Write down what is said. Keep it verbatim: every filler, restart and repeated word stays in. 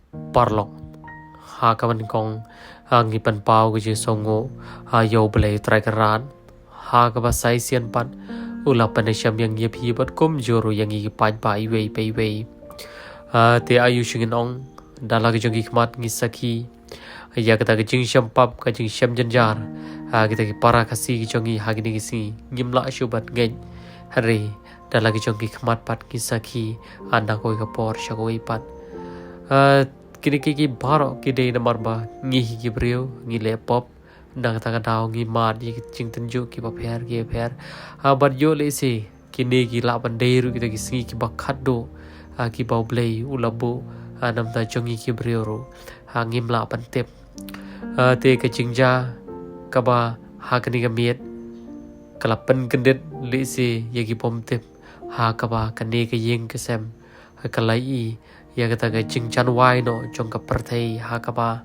Paralok, ha kaba nyngkong, ha ngi pynpaw ka jingsngewnguh ha ïa U Blei Trai Kynrad. Ha kaba sa shisien pat, u la pynïashem ïa ngi ïa phi bad kumjuh ruh ïa ngi ki paidbah iwei pa iwei. Ha, te aïu shu ngin ong, da la ka jong ki khmat ngi sakhi ïa kata ka jingshem pap, ka jingshem jynjar, ha kita ki para Khasi ki jong ngi ha kine ki sngi. Ngim lah shuh ban ngeit, hynrei da la ka jong ki khmat pat ngi sakhi, ha na kawei ka por sha kawei pat. Ha, kine ki, ki baroh ki dei namar ba ngi hi ki briew ngi leh pop. Na kata ka daw ngi mad ïa ki jingtynjuh kiba pher kiba pher. Ha, bad ïoh lehse kine ki lah ban dei ruh kita ki sngi kiba khatduh, ha, kiba U Blei u la buh, ha, na bynta jong ngi ki briew ruh. Ha, ngim lah ban tip. Ha, te ka jingjia kaba ha kane ka miet ka la pynkyndit lehse ïa ki bym tip, ha kaba kane ka ïing ka sem, ha, ka la ïohi ïa kata ka jingjan wai noh jong ka pyrthei, ha kaba